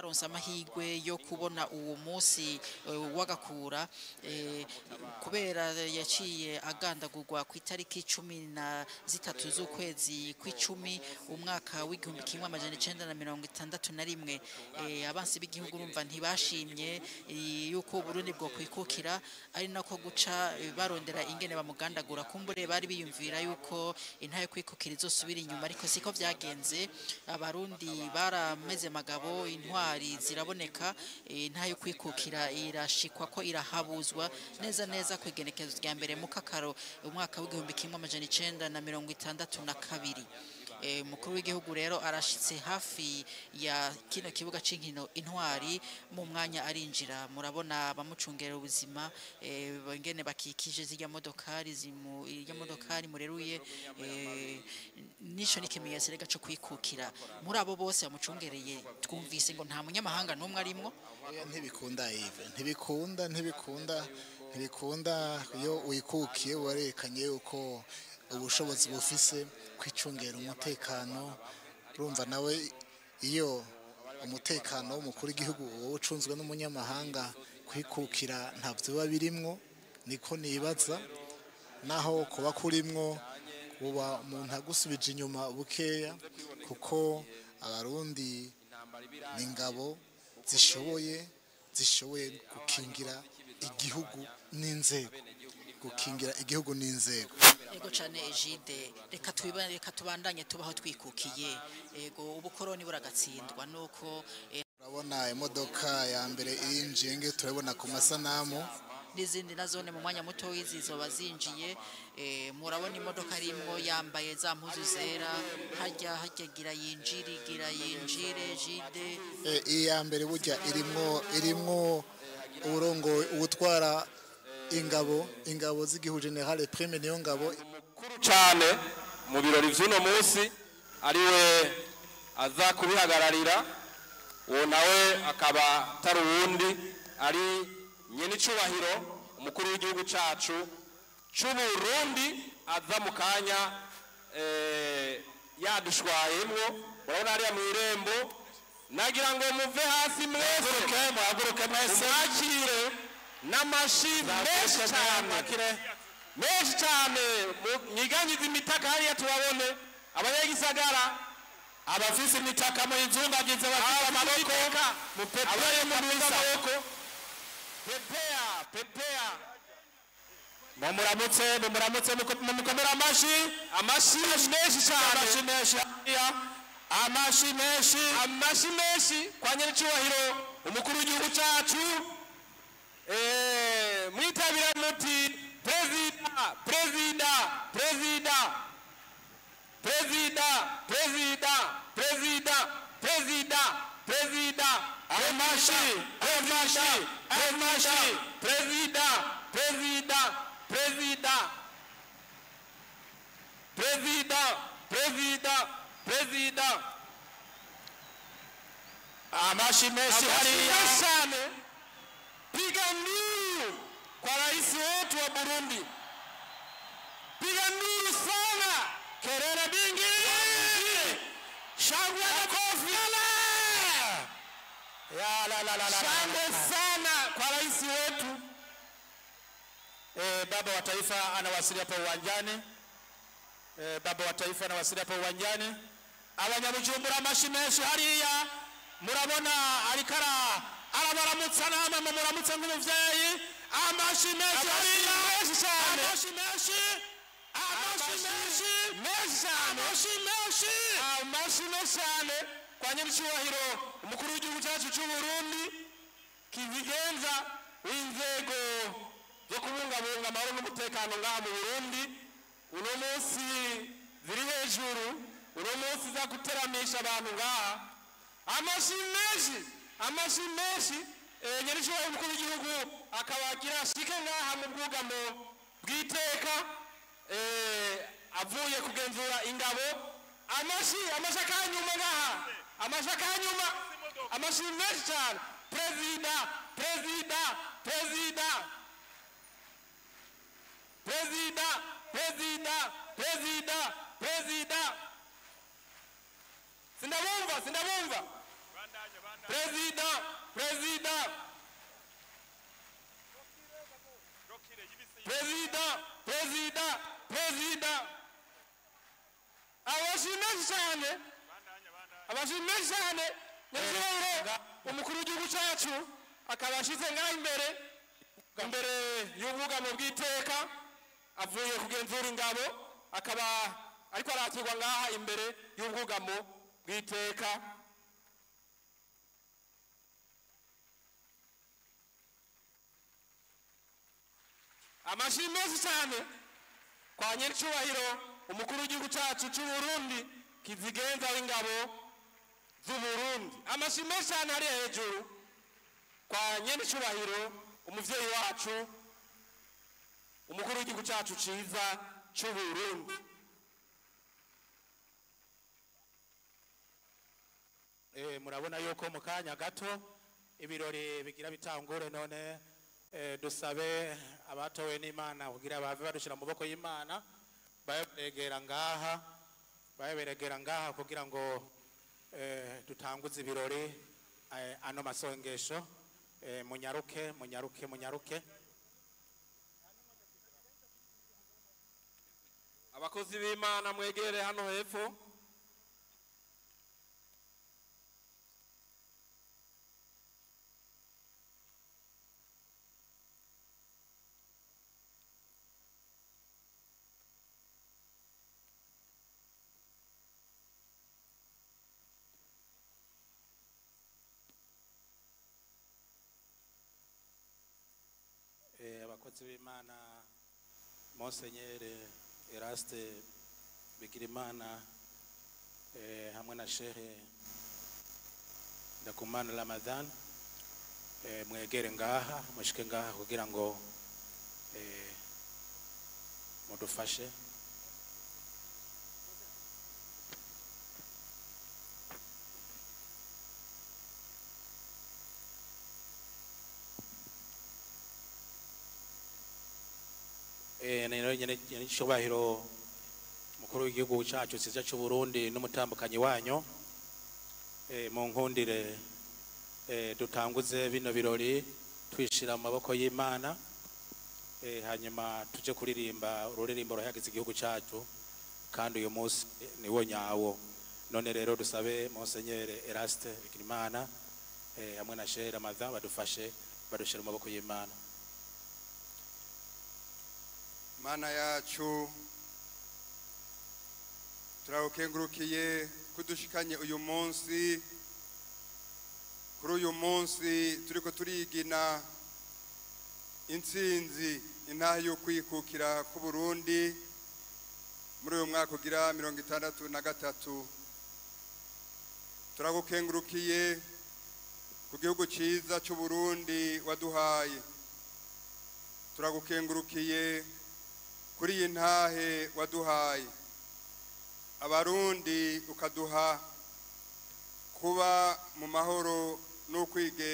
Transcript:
Ataronse amahirwe yo kubona uwo munsi w'agakura, kubera yaciye agandagurwa ku itariki 13 z'ukwezi kw'icumi umwaka w'1961. Abansi b'igihugu urumva ntibashimye yuko Uburundi bwo kwikukira, ari nako guca barondera ingene bamugandagura. Kumbure bari biyumvira yuko intahe kwikukira izosubira inyuma, ariko siko vyagenze. Abarundi barameze magabo, intwari ziraboneka, intahe kwikukira irashikwa ko irahabuzwa neza neza ku igenekerezo rya mbere mu Kakaro umwaka w'1962. Umukuru w'igihugu rero arashitse hafi ya kino kibuga c'inkino Intwari, mu mwanya arinjira. Murabona bamucungera ubuzima, ingene bakikije zirya modokari, zimu irya modokari mureruye, nico ni ikimenyetso rega co kwikukira. Muri abo bose bamucungereye twumvise ngo nta munyamahanga n'umwe arimwo. Oya, ntibikunda Yves, ntibikunda, ntibikunda, ntibikunda. Iyo wikukiye warekanye yuko ubushobozi bufise kwicungera umutekano. Urumva nawe iyo umutekano w'umukuru w'igihugu wowe ucunzwe n'umunyamahanga, kwikukira ntabyo biba birimwo, niko nibaza. Naho kuba kurimwo, uba umuntu agusubije inyuma bukeya, kuko Abarundi ni ingabo zishoboye gukingira igihugu n'inzego, gukingira igihugu n'inzego. Ego cane Egide, reka twiba, reka tubandanye tubaho twikukiye. Ego, ubukoroni buragatsindwa nuko Urabona imodoka ya mbere irinjiye nge turabona ku masanamu. N'izindi nazone mu mwanya muto w'izizoba zinjiye. Murabona imodoka arimwo yambaye za mpuzu zera harya harya, gira yinjire, gira yinjire Jide. Iya mbere burya irimwo uburongo uwutwara ingabo z'igihugu, General Prime niyo ngabo. Mukuru cyane mu birori vy'uno munsi ariwe aza kubihagararira, uwo nawe akaba atari uwundi, ari nyenicubahiro umukuru w'igihugu cacu c'Uburundi, aza mu kanya yadushwayemwo. Murabona hariya mw'irembo. Nagira ngo muve hasi mwese, muhaguruke mwese, mwakire n'amashi menshi cyane, menshi cyane. Mwiganyize imitaka hariya tubabone, abanyagisagara. Abafise imitaka muyizungagize, bafise amaboko mupepeye Abafise kabisa. amaboko, pepea pepea. Mumuramutse, mumuramutse, mumukomere amashi. Amashi menshi cyane. Amashi menshi hariya, amashi menshi. Amashi menshi kwa nyiricyubahiro umukuru w'igihugu cyacu. Mwitabira muti: "Perezida, perezida, perezida, perezida, perezida, perezida, perezida, perezida!" Amashi, amashi, amashi! Perezida, perezida, perezida, perezida, perezida, perezida! Amashi menshi hariya. Menshi cyane. Piga nduru kwa rais wetu wa Burundi, piga nduru sana. Kelele mingi, shangwe na kofi. Ya la la la la! Shangwe sana kwa rais wetu. Baba wa taifa anawasili hapa uwanjani. Baba wa taifa anawasili hapa uwanjani. Abanyabujumbura, amashi menshi hariya. Murabona ariko arabaramutsa, namwe mumuramutse nk'umuvyeyi. Amashi menshi hariya, menshi cyane. Amashi menshi, amashi menshi, menshi cyane. Amashi menshi. Amashi menshi cyane kwa nyiricyubahiro umukuru w'igihugu cyacu cy'u Burundi, kizigenza w'inzego zo kubungabunga amahoro n'umutekano ngaha mu Burundi. Uno munsi ziri hejuru, uno munsi za guteramisha abantu ngaha. Amashi menshi, amashi menshi. Nyiricyubahiro umukuru w'igihugu akaba agira ashike ngaha mu bwugamo bw'iteka, avuye kugenzura ingabo. Amashi, amashi akanyuma ngaha, amashi akanyuma, amashi menshi cyane. Perezida, perezida, perezida, perezida, perezida, perezida, perezida! Sindabumva, sindabumva. Perezida, perezida, perezida, perezida, perezida. Amashi menshi cyane, amashi menshi cyane. Nyakubahwa umukuru w'igihugu cyacu akaba ashize ngaho imbere y'ubwugamo bw'iteka, avuye kugenzura ingabo, akaba ariko arakirwa ngaha imbere y'ubwugamo bw'iteka. Amashi menshi cyane kwa nyiricyubahiro umukuru w'igihugu cyacu cy'u Burundi, kizigenza w'ingabo z'u Burundi. Amashi menshi cyane ari hejuru kwa nyiricyubahiro umuvyeyi wacu umukuru w'igihugu cyacu ciza cy'u Burundi. Murabona yuko mu kanya gato ibirori bigira bitangure, none dusabe abatowe n'Imana kugira bave badushira mu maboko y'Imana, baberegera ngaha kugira ngo dutanguze ibirori, ano masongesho. Munyaruke, munyaruke, munyaruke. Abakozi b'Imana mwegere hano hepfo. Abakozi b'Imana Monseigneur Eraste Bigirimana hamwe na Sheikh Ndakumana Ramadhan, mwegere ngaha, mushike ngaha kugira ngo mudufashe. Nyir'icyubahiro mukuru w'igihugu cyacu cyiza cy'u Burundi n'umutambukanyi wanyu, mu nkundire dutanguze bino birori twishira mu maboko y'Imana, hanyuma tuje kuririmba ururirimbo ruhayagiza igihugu cyacu, kandi uyu munsi niwo nyawo. None rero dusabe Monseigneur Eraste Bigirimana hamwe na Sheikh Ramadhan badufashe badushira mu maboko y'Imana. Mana yacu, turagukengurukiye kudushikanye uyu munsi. Kuri uyu munsi turiko turigina intsinzi, intahe yo kwikukira ku Burundi muri uyu mwaka ugira 63. Turagukengurukiye ku gihugu ciza cy'u Burundi waduhaye. Turagukengurukiye kuri iyi ntahe waduhaye. Abarundi ukaduha kuba mu mahoro n'ukwigenga.